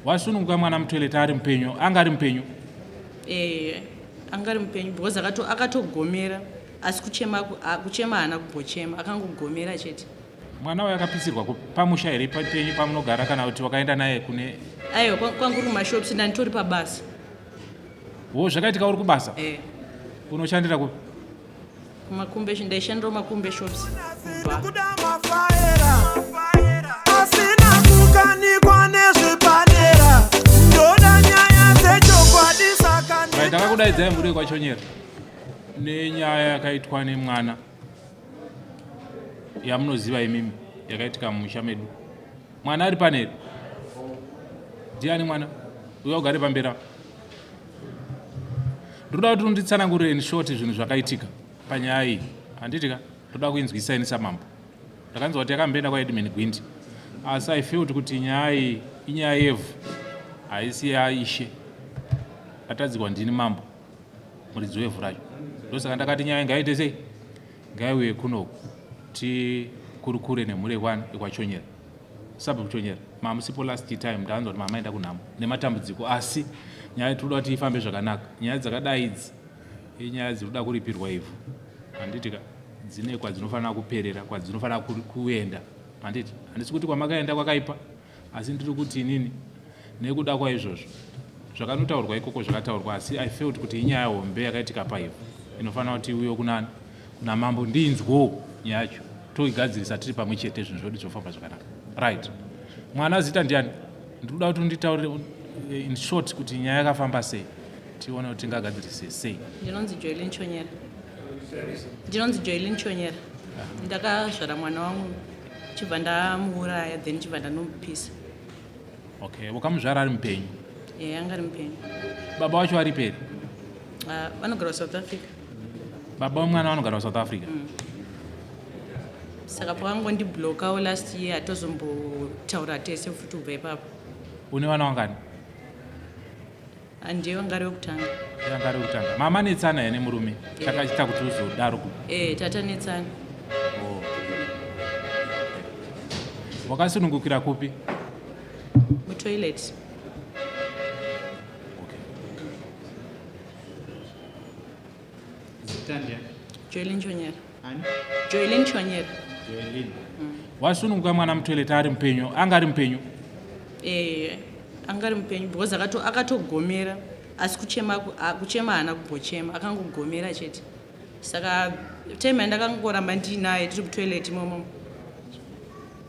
Wasununguka mwana mutoilet ari mupenyu, anga ari mupenyu? Eh, anga ari mupenyu because akatogomera asi kuchema kuchema haana kumbochema, akangogomera chete. Mwana uyo akapisirwa pamusha here penyu pamunogara kana kuti wakaenda naye kune? Aiwa, kwangu kuri kumashops, ndanditori pabasa. Wo, zvakaitika uri kubasa? Eh. Unoshandira kupi? Kumakumbe, ndaishandira kumakumbe shops. Asina kukanikwa nezvepadera, ndoda nyaya dzechokwadi saka Ndakakudaidzai mhuri yekwaChonyera nenyaya yakaitwa nemwana yamunoziva imimi yakaitika mumusha medu. Mwana ari pane here? Ndiani mwana? Uya ugare pamberi apo. Ndoda kuti unditsanangurire in short zvinhu zvakaitika panyaya iyi. Handiti ka? Ndoda kuinzwisisa ini samambo. Ndakanzwa kuti yakamboenda kwaEdman Gwindi. Asi I felt kuti nyaya iyi inyaya yevhu. Haisi yaishe. Atadzirwa ndini mambo. Muridzi wevhu racho. Ndosaka ndakati nyaya ngaiite sei? Ngaiuye kunoku tikurukure nemhuri yekwaChonyera. Sabhuku Chonyera, mamusipo last time ndakanzwa kuti mamaenda kunhamo nematambudziko asi nyaya tinoda kuti ifambe zvakanaka. Nyaya dzakadai idzi inyaya dzinoda kuripirwa ivhu. Handiti ka? Dzine kwadzinofanira kuperera, kwadzinofanira kuenda. Handiti? Handisi kuti kwamakaenda kwakaipa asi ndiri kuti inini nekuda kwaizvozvo zvakanotaurwa ikoko zvakataurwa asi I felt kuti inyaya hombe yakaitika paivhu inofanira kuti iuye kunani kuna mambo ndinzwo nyaya yacho toigadzirisa tiri pamwe chete zvinhu zvedu zvofamba zvakanaka. Right, mwana zita ndiani? Ndiri kuda kuti unditaurire in short kuti nyaya yakafamba sei tione kuti tingagadzirise sei. Ndinonzi Joelin Chonyera. Ndinonzi Joelin Chonyera. Ndakazvara mwana wangu chibva ndamuuraya then chibva ndanomupisa. Okay, wakamuzvara ari mupenyu? Eh, anga ari mupenyu. Baba wacho ari peri? Vanogara kuSouth Africa. Baba vemwana vanogara kuSouth Africa? Saka pavangondiblokawo last year hatozombotaura tese futi kubva ipapo. Une vana vangani? Handiye vanga ari wekutanga. Vanga ari wekutanga. Mama netsana here nemurume? Chakaita kuti uzodaro ku. Eh, tatanetsana. Oh. Wakasunungukira kupi? Mutoilet. Okay. Zita ndiani? Joelin Chonyera. Ani? Joelin Chonyera. Joelin. Wasununguka mwana mutoilet ari mupenyu, anga ari mupenyu? Eh, anga ari mupenyu because akatogomera asi kuchema kuchema haana kumbochema, akangogomera chete. Saka time yandakangoramba ndiinaye tiri kutoilet imomo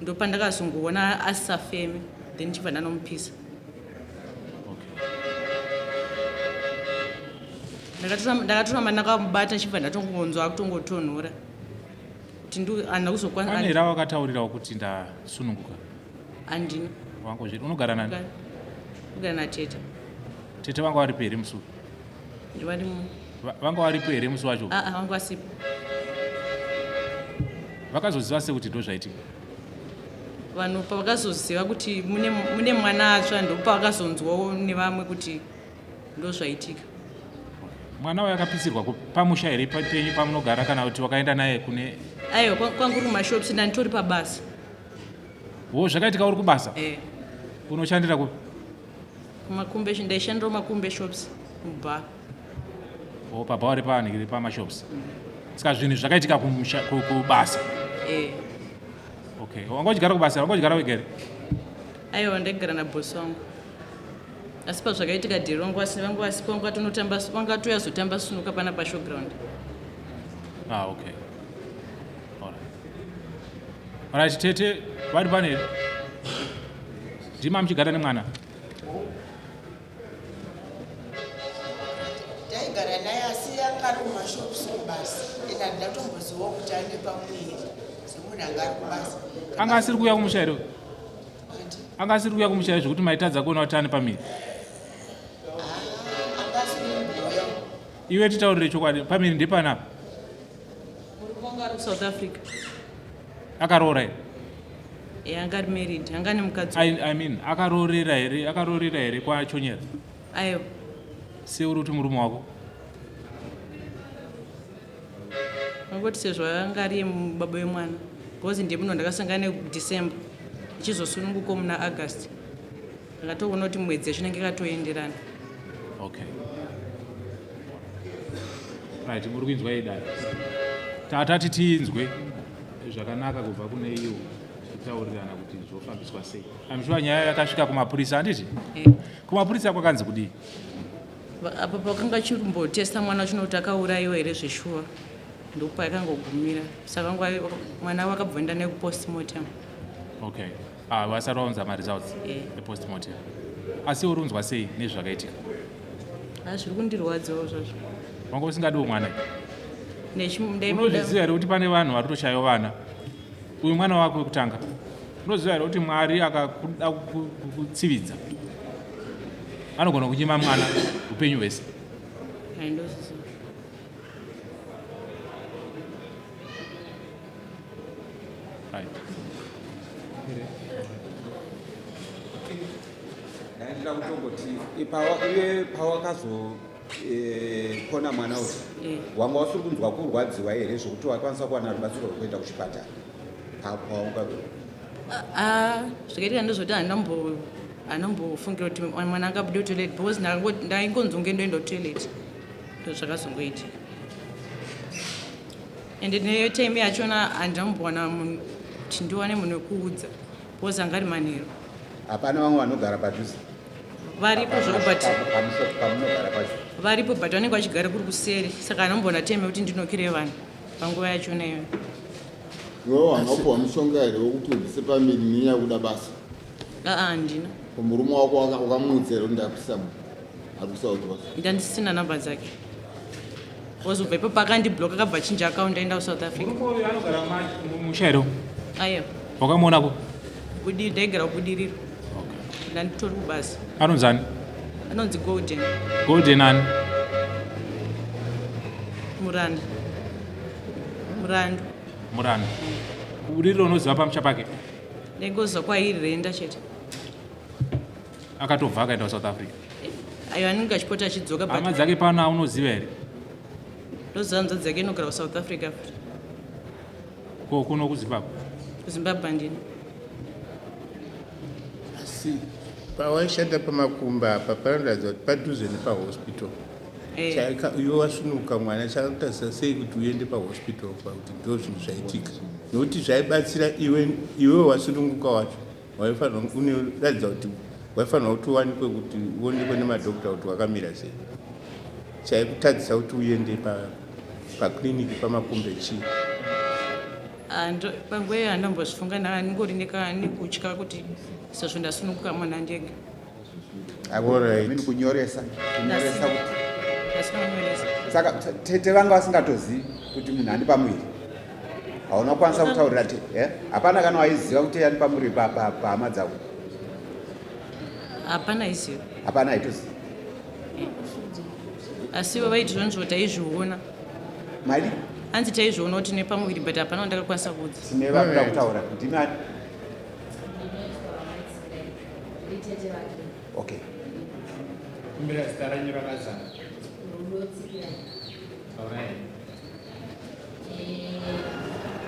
ndopandakazongoona asisafemi then chibva ndanomupisa. Okay. Ndakatoramba ndakamubata chibva ndatongonzwa akutongotonhora kuti handina kuzokwanisa. Pane here awakataurirawo kuti ndasununguka? Handina. Wangozviri unogara nani? Ndogara natete. Tete vanga varipo here musi uyu? Varimo. Vanga varipo here musi wacho? Ah, vanga vasipo. Vakazoziva sei kuti ndozvaitika? Vanhu pavakazoziva kuti mune mwana atsva ndopavakazonzwawo nevamwe kuti ndozvaitika. Mwana uyo akapisirwa pamusha here penyu pamunogara kana kuti wakaenda naye kune? Aiwa, kwangu kuri kumashops, ndanditori pabasa. Wo, zvakaitika uri kubasa? Eh. Unoshandira kupi? Kumakumbe, ndaishandira kumakumbe shops mubar. Oh, pabhawa repanhikiri pamashops. Saka zvinhu zvakaitika kubasa? Eh. Okay, wanga uchigara kubasa, wanga uchigara wega here? Aiwa, ndaigara naboss wangu. Asi pazvakaitika dhiri vangu vangu vasipo, vanga tonotamba, vanga toyazotamba sunuka pana pashowground. Ah, okay. All right. All right, tete vari pane here? Ndima muchigara nemwana? Taigara naye asi anga ari kumashops kubasa. Ende handina kutombozivawo kuti ane pamuviri semunhu anga ari kubasa. Anga asiri kuuya kumusha here? Anga asiri kuuya kumusha here zvekuti maitadza kuona kuti ane pamuviri? Anga asiri kuuya. Iwe titaurire chokwadi, pamuviri ndepanapa? Murume wangu ari kuSouth Africa. Akaroora here? Eh, anga ari married, anga ane mukadzi. I mean, akaroorera here, akaroorera here kwaChonyera? Aiwa. Sei uri kuti murume wako? Angoti sezvo anga ari baba wemwana. Because ndiye munhu wandakasangana naye kuDecember. Ndichizosununguka muna August. Ndakatoona kuti mwedzi yacho inenge yakatoenderana. Okay. Right, muri kuinzwa idai. Tatati tiinzwe zvakanaka kubva kune iyo titaurirana kuti zvofambiswa sei. I'm sure nyaya yakasvika kumapurisa handiti? Eh. Kumapurisa kwakanzi kudii? Apa pakanga chimbotesta mwana wacho nokuti akaurayiwa here zveshuwa ndopayakangogumira saka nguva mwana wakabva enda naye kupostmortem. Okay. Ah, vasati vaunza maresults Eh. epostmortem. Asi uri unzwa sei nezvakaitika? Ah, zviri kundirwadzawo zvazvo. Wanga usingadiwo mwana? Unozviziva here kuti pane vanhu vari kutoshayiwa vana? Uyu mwana wako wekutanga. Unoziva here kuti Mwari akakuda kukutsividza anogona kunyima mwana upenyu hwese? Handozviziva. Right. Ndaida kutongoti iwe pawakazopona eh, mwana uyu eh. wanga usiri kunzwa kurwadziwa here zvekuti wakwanisa kuwana rubatsiro rwekuenda kuchipatara? Ah, zvakaitika ndezvekuti handambofungira kuti mwana angabude kutoilet because ndaingonzwa kunge ndoenda kutoilet, ndozvakazongoitika. Ende netime yachona handambowana munhu kuti ndiwane munhu wekuudza because anga ari manheru. Hapana vamwe vanogara padhuze? Varipo zvavo but pamunogara pacho varipo, but vanenge vachigara kuri kuseri, saka handambowana time yekuti ndinokire vanhu panguva yachona iyoyo. Iwewe wanga upiwa mushonga here wekuti ubvise pamiri nenyaya yekuda basa? Aa, handina. Murume wako wakamuudza here kuti ndakuisa munhu ari kuSouth West? Ndandisina namba dzake. Wazobva ipapo akandibloka, akabva achinja akaunti aenda kuSouth Africa. Murume uyu anogara mumusha here? Aiwa. Wakamuonako? Ndaigara kuBudiriro, ndanditori kubasa. Anonzi ani? Anonzi Golden. Golden ani? Muranda, Murandu. Muranda. KuBudiriro unoziva pamusha pake? Ndaingoziva kwairenda chete. Akatobva akaenda kuSouth Africa? Ayo, anenge achipota achidzoka. Hama But dzake pano aunoziva here? Ndoziva hanzvadzi dzake inogara kuSouth Africa futi. Ko kuno kuZimbabwe? KuZimbabwe handina. Asi pawaishanda pamakumba apa panoratidza kuti padhuze nepahospital. Eh. Chaika iwe wasunuka mwana, chakakutarisa sei kuti uende pahospital pakuti ndo zvinhu zvaitika? Nokuti zvaibatsira iwe, iwe wasununguka wacho waifanira unoratidza kuti waifanira kuti uwanikwe, kuti uonekwe nemadhokta kuti wakamira sei. Chaikutadzisa kuti uende pakliniki pamakumbe chii? Ah, panguva iyo handambozvifunga, ndangori nekutya kuti sezvo ndasununguka mwana ndega. Alright. Mini kunyoresa kunyoresa kuti Ndasina kunyoresa. Saka tete vanga vasingatozivi kuti munhu ane pamuviri? Hauna kukwanisa kutaurira te eh? Hapana kana waiziva kuti ane pamuviri pahama dzako? Hapana iziva. Hapana aitoziva? Asi ivo vaiti zvonizvo taizviona. Mari? Hanzi taizviona kuti nepamuviri, but hapana wandakakwanisa kuudza. Tine vakuda kutaura, ndimi ani? Tete vake. Okay. Kumbira zita renyu rakazara. Rudo Tsikirai. Alright.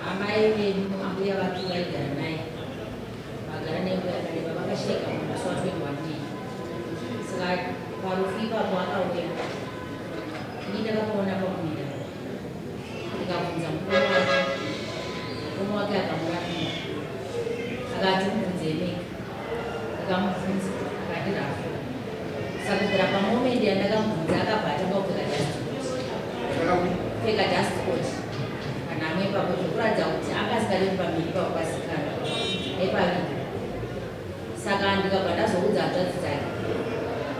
Amai vedu, ambuya vake vaigara naye, vagara naye nguva yakareba. Vakasheka musi wa21 May, saka parufu ipapo akauya. Ini ndakamuona pamuviri, ndikabvunza mukoma wake. Mukoma wake akamurapira, akati mubvunze mega. Ndikamubvunza, akandirapa. Saka kubvira pamomendi yandakamubvunza, akabva atanga kupfeka dust coat, pfeka dust coat panhamo ipapo, zvekuratidza kuti anga asingadi kuti pamiri ipapo pasikana nepaviga. Saka ndikabva ndazoudza hanzvadzi dzake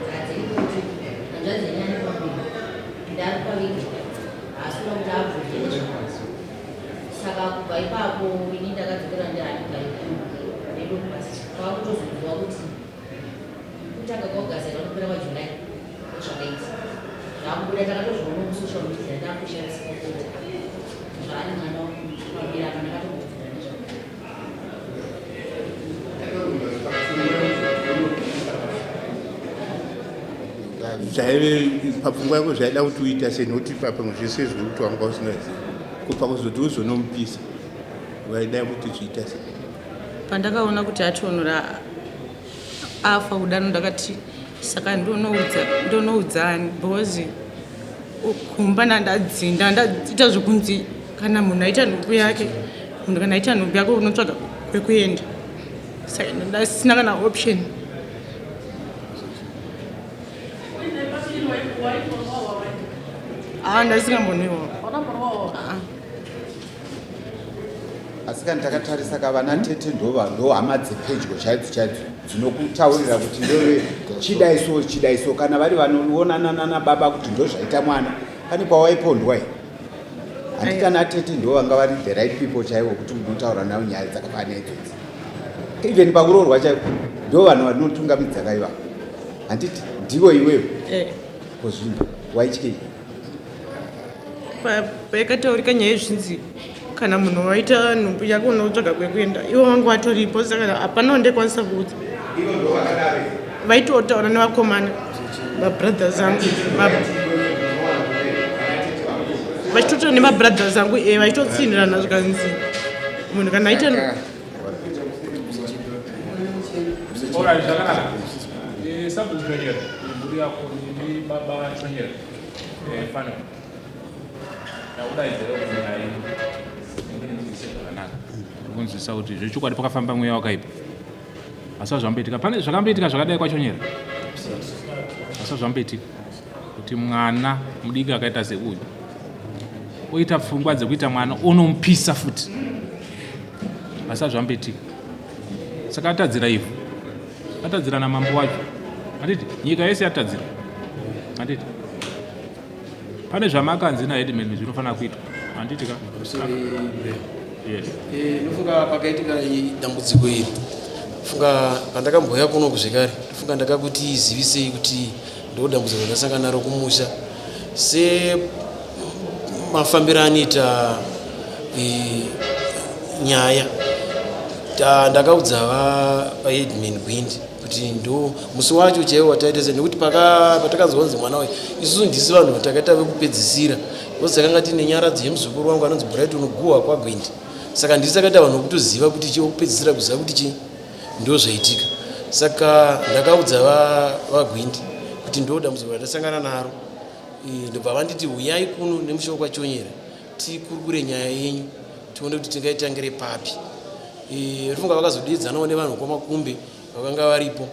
dzadziri kuti hanzvadzi yenyu ane pamuviri, ndari paviga, haasi kuda kuti abvunze nezvakwazi. Saka kubva ipapo ini ndakadzokera ndihandigari kumba nedokubasa. Kwakutozonzwa kuti kutanga kwaAugust vanopera kwaJuly zvakaita zvakubuda, takatozviona musocial media ndakushandisa kuita zvaari mwana pamiri apa. Ndakatombobvunza nezvako. Zvaive papfungwa yako zvaida kuti uita sei? Nokuti papamwe zvese zviri kuti wanga usingazivi kubva kuzoti uzonomupisa, waida kuti zviita sei? Pandakaona kuti atonora Afa kudaro ndakati saka ndonoudza ndonoudzani because kumba ndandadzinda ndaita zvekunzi kana munhu aita nhumbu yake munhu kana aita nhumbu yake unotsvaga kwekuenda saka ndasina kana option. Ah, ndasingambonwiwa. Asi kana takatarisa ka vana tete ndova ndo hama dzepedyo chaidzo chaidzo dzinokutaurira kuti ndove chidai so chidai so kana vari vanoonana nana baba kuti ndozvaita mwana pane kwawaipondwa here handiti ana tete ndo vanga vari the right people chaivo kuti unotaura navo nyaya dzakafanana idzodzi even pakuroorwa chaiko ndo vanhu vanotungamidza kaiva handiti ndivo iwewe eh. kozvinhu waityei Payakataurika nyaya yezvinzi kana munhu waita nhumbu yako unotsvaga kwekuenda ivo vangu vatoripo saka hapana wandikwanisa kuudza vaitotaura nevakomana mabrothers angu vachitotaura nemabrothers angu e vachitotsinirana zvikanzi munhu kana aita Sabhuku mhuri yako nemi baba Chonyera Fano ndakudaidzira kuti nyaya inonzwise zvakanaka kunzwisa kuti zvechokwadi pakafamba mweya wakaipa asi zvamboitika pane zvakamboitika zvakadai kwachonyera asi zvamboitika kuti mwana mudiki akaita seuyu oita pfungwa dzekuita mwana onomupisa futi asi zvamboitika saka atadzira ivhu atadzira namambo wacho handiti nyika yese yatadzira handiti pane zvamakanzi naheadman zvinofanira kuitwa handiti ka yes eh, ndofunga pakaitika dambudziko iri funga pandakambouya kuno zvekare ndofunga ndakakuti zivisei kuti ndo dambudziko randasangana naro kumusha semafambiro anoita e, nyaya ndakaudza vaheadman gwindi kuti ndo musi wacho chaiwo wataita se nekuti patakanzwa kunzi mwana uyu isusu ndisi vanhu takaita vekupedzisira because takanga tiine nyaradzo yemuzukuru wangu anonzi brighton guhwa kwagwindi saka ndisi takaita vanhu vekutoziva kuti chi wekupedzisira kuziva kuti chi ndo zvaitika saka ndakaudza vagwindi kuti ndo dambudziko ratasangana naro ndobva vanditi huyai kuno nemusha wekwaChonyera tikurukure nyaya yenyu tione kuti tingaitangire papi. Ndofunga vakazodeedzanawo nevanhu kwamakumbe vakanga varipo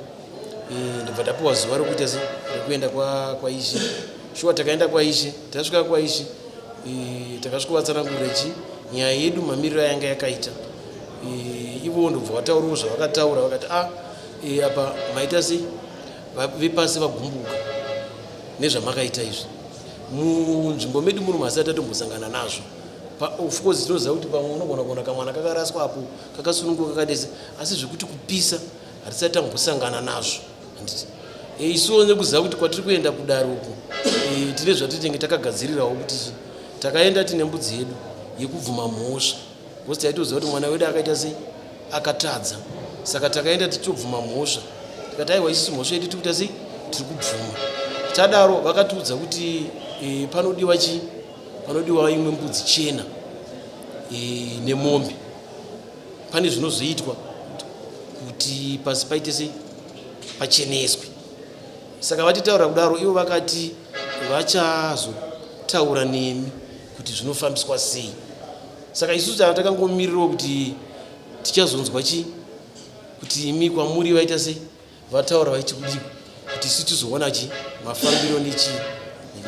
ndobva tapiwa zuva rokuita se rekuenda kwaishe shuwa takaenda kwaishe tasvika kwaishe takasvika vatsanangurira chi nyaya yedu mamiriro ayanga yakaita ivowo ndobva vataurawo zvavakataura vakati a ah, apa maita sei vepasi vagumbuka nezvamakaita izvi munzvimbo medu muno masati tatombosangana nazvo of course tinoziva kuti pamwe unogona kuona kamwana kakaraswa apo kakasununguka kakadese asi zvekuti kupisa hatisati tambosangana nazvo handiti e, isuwo nekuziva kuti kwatiri kuenda kudare uku e, tine zvatinenge takagadzirirawo kuti takaenda tine mbudzi yedu yekubvuma mhosva because taitoziva kuti mwana wedu akaita sei akatadza saka takaenda tichitobvuma mhosva tikati aiwa isusu mhosva yedu tikuita sei tiri kubvuma tadaro vakatiudza kuti e, panodiwa chii panodiwa imwe mbudzi chena e, nemombe pane zvinozoitwa kuti pasi paite sei pacheneswe saka vatitaura kudaro ivo vakati vachazotaura nemi kuti zvinofambiswa sei saka isusu tava takangomirirawo kuti tichazonzwa chii kuti imi kwamuri vaita sei vataura vaiti kudii kuti isu tizoona chi mafambiro nechii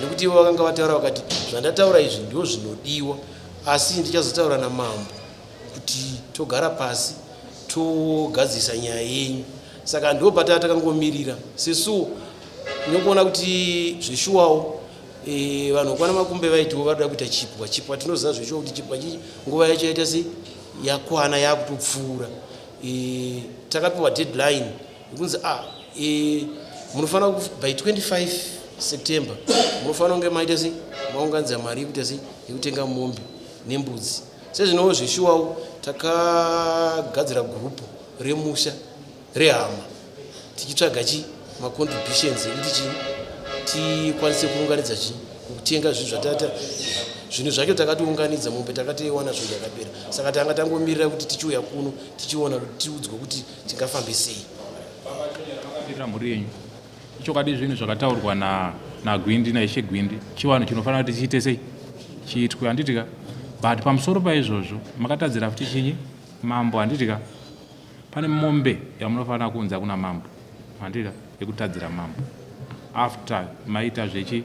nekuti ivo vakanga vataura vakati zvandataura izvi ndo zvinodiwa asi ndichazotaura namambo kuti togara pasi togadzirisa nyaya yenyu saka ndo pataa takangomirira sesuwo nekuona kuti zveshuwawo e, vanhu kwana makumbe vaitiwo varoda kuita chipwa chipwa tinoziva zveshuwa kuti chipwa chichi nguva yacho yaita sei yakwana yakutopfuura e, takapiwa deadline yekunzi ah, e, munofanira by 25 september munofanira kunge maita sei maunganidza mari yekuita sei yekutenga mombe nembudzi sezvinowo zveshuwawo takagadzira gurupu remusha rehama tichitsvaga chi macontributions ekuti chii tikwanise kuunganidza chii kutenga zvinhu zvatata zvinhu zvacho takatiunganidza mombe takatoiwana zvinhu zvakapera saka tanga tangomirira kuti tichiuya kuno tichiona kuti tiudzwe kuti tingafambe sei. Zvamaitira mhuri yenyu. Ichokwadi zvinhu zvakataurwa na naGwindi naIshe Gwindi. Chivanhu chinofanira kuti chiite sei? Chiitwe handiti ka? But pamusoro paizvozvo makatadzira futi chinyi? Mambo handiti ka? Pane mombe yamunofanira kuunza kuna mambo handiti ka? Yekutadzira mambo after maita zvechi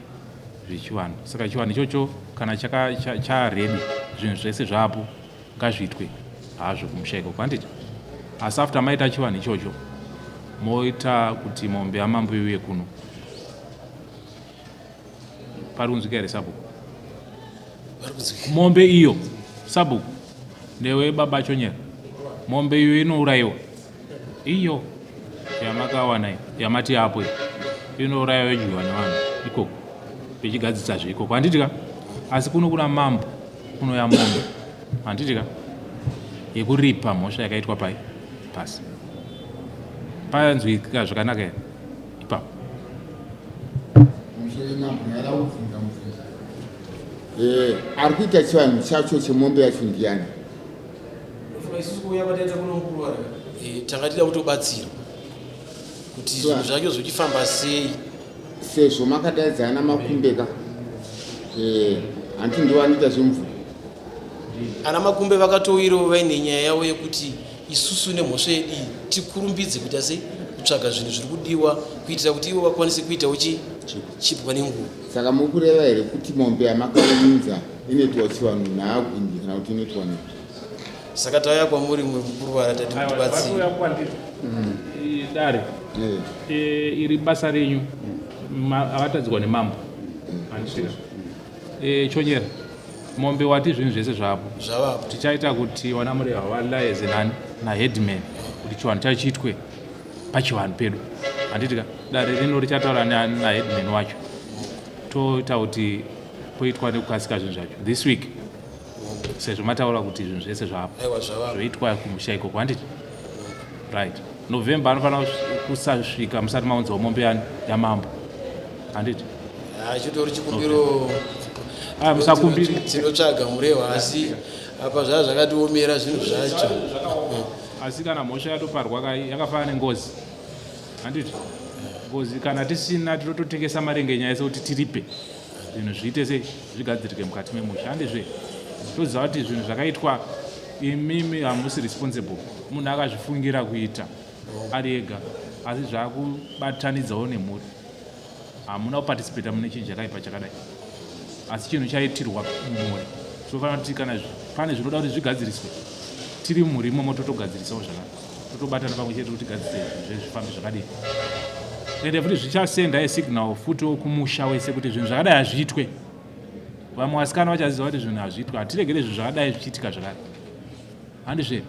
zvechivanhu. Saka chivanhu ichocho kana chaka cha, cha ready zvinhu zvese zvapo ngazviitwe hazvo kumusha ikoko handiti asi after maita chivanhu ichocho moita kuti mombe yamambo iuye kuno pari kunzwika here sabhuku mombe iyo sabhuku newe baba chonyera mombe iyo inourayiwa iyo yamakawana iyo yamati apo iyo inourayiwa yodyiwa nevanhu ikoko vechigadzisazve ikoko handiti ka asi kuno kuna mambo kunouya mombe handiti ka yekuripa mhosva yakaitwa pai pasi panzwika zvakanaka here ipapo eh, ari kuita chivanhu chacho chemombe yacho ndiyani eh, tanga tida kutobatsirwa kuti zvinhu zvacho zvochifamba sei sezvo makadaidza ana makumbe ka eh, hanti ndiwo anoita zvemvura ana makumbe vakatowirawo vaine nyaya yavo yekuti isusu nemhosva yedu iyi tikurumbidze kuita sei kutsvaga zvinhu zviri kudiwa kuitira kuti ivo vakwanise kuitawo chi chipwa nenguva saka mukureva here kuti mombe yamakaunza inoitwa chivanhu naagwindi kana kuti inoitwa nei saka tauya kwamuri mwe mukurwara tati mutibatsire mm. dare eh. iri basa renyu avatadzirwa nemambo handisvika eh, chonyera mombe wati zvinhu zvese zvapo zvavapo tichaita kuti vana murehwa valaeze nani naheadman kuti chivanhu chacho chiitwe pachivanhu pedu handitika dare rino richataura naheadman wacho toita kuti poitwa nekukasika zvinhu zvacho this week sezvo mataura kuti zvinhu zvese zvapo zvoitwa kumusha ikoko handiti right november anofanira kusasvika musati maunzawo mombe yani yamambo handiti chitori chikumbiro ah, musakumbiri tinotsvaga murehwa asi apa zvaa zvakatiomera zvinhu zvacho asi kana mhosva yatoparwa kai yakafanana nengozi handiti ngozi kana tisina tinototengesa marenga enyaya sekuti tiripe zvinhu zviite sei zvigadzirike mukati memusha handizve toziva kuti zvinhu zvakaitwa imimi hamusi responsible munhu akazvifungira kuita ari ega asi zvakubatanidzawo nemhuri hamuna kuparticipata mune chinhu chakaipa chakadai asi chinhu chaitirwa mumhuri tinofanira kuti kana pane zvinoda kuti zvigadziriswe tiri mumhuri imomo totogadzirisawo zvakanaka totobatana pamwe chete kuti gadzise zvinhu zvifambe zvakadii ende futi zvichasenda esignal futiwo kumusha wese kuti zvinhu zvakadai hazviitwe vamwe vasikana vachaziva kuti zvinhu hazviitwe hatiregere zvinhu zvakadai zvichiitika zvakare handizve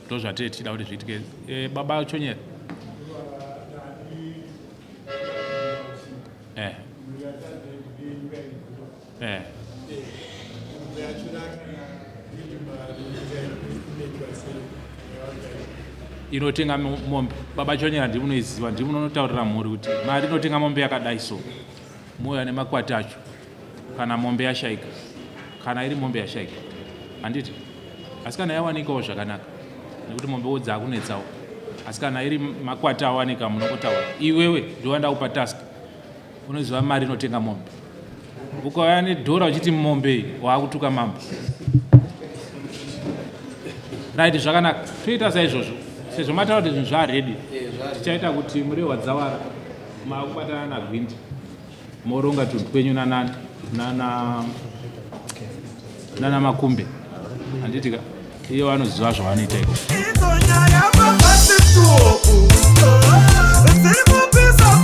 ndozvatee tichida kuti zviitike e, baba chonyera eh. Eh. Inotenga mombe baba Chonyera ndimi munoiziva ndimi munonotaurira mhuri kuti mari inotenga mombe yakadai so mouya nemakwati acho kana mombe yashaika kana iri mombe yashaika handiti asi kana yawanikawo zvakanaka nekuti mombe wo dzakunetsawo asi kana iri makwati awanika munongotaura iwewe ndiwandakupa task unoziva mari inotenga mombe ukauya nedhora uchiti mombe iyi waakutuka mambo right zvakanaka toita saizvozvo sezvo mataura kuti zvinhu zvaredi tichaita kuti murehwa dzawara makubatana nagwindi moronga tunhu twenyu nanani nana nana makumbe handitika iye vanoziva zvavanoita iko Idzo nyaya papasituoku dziri kupisa.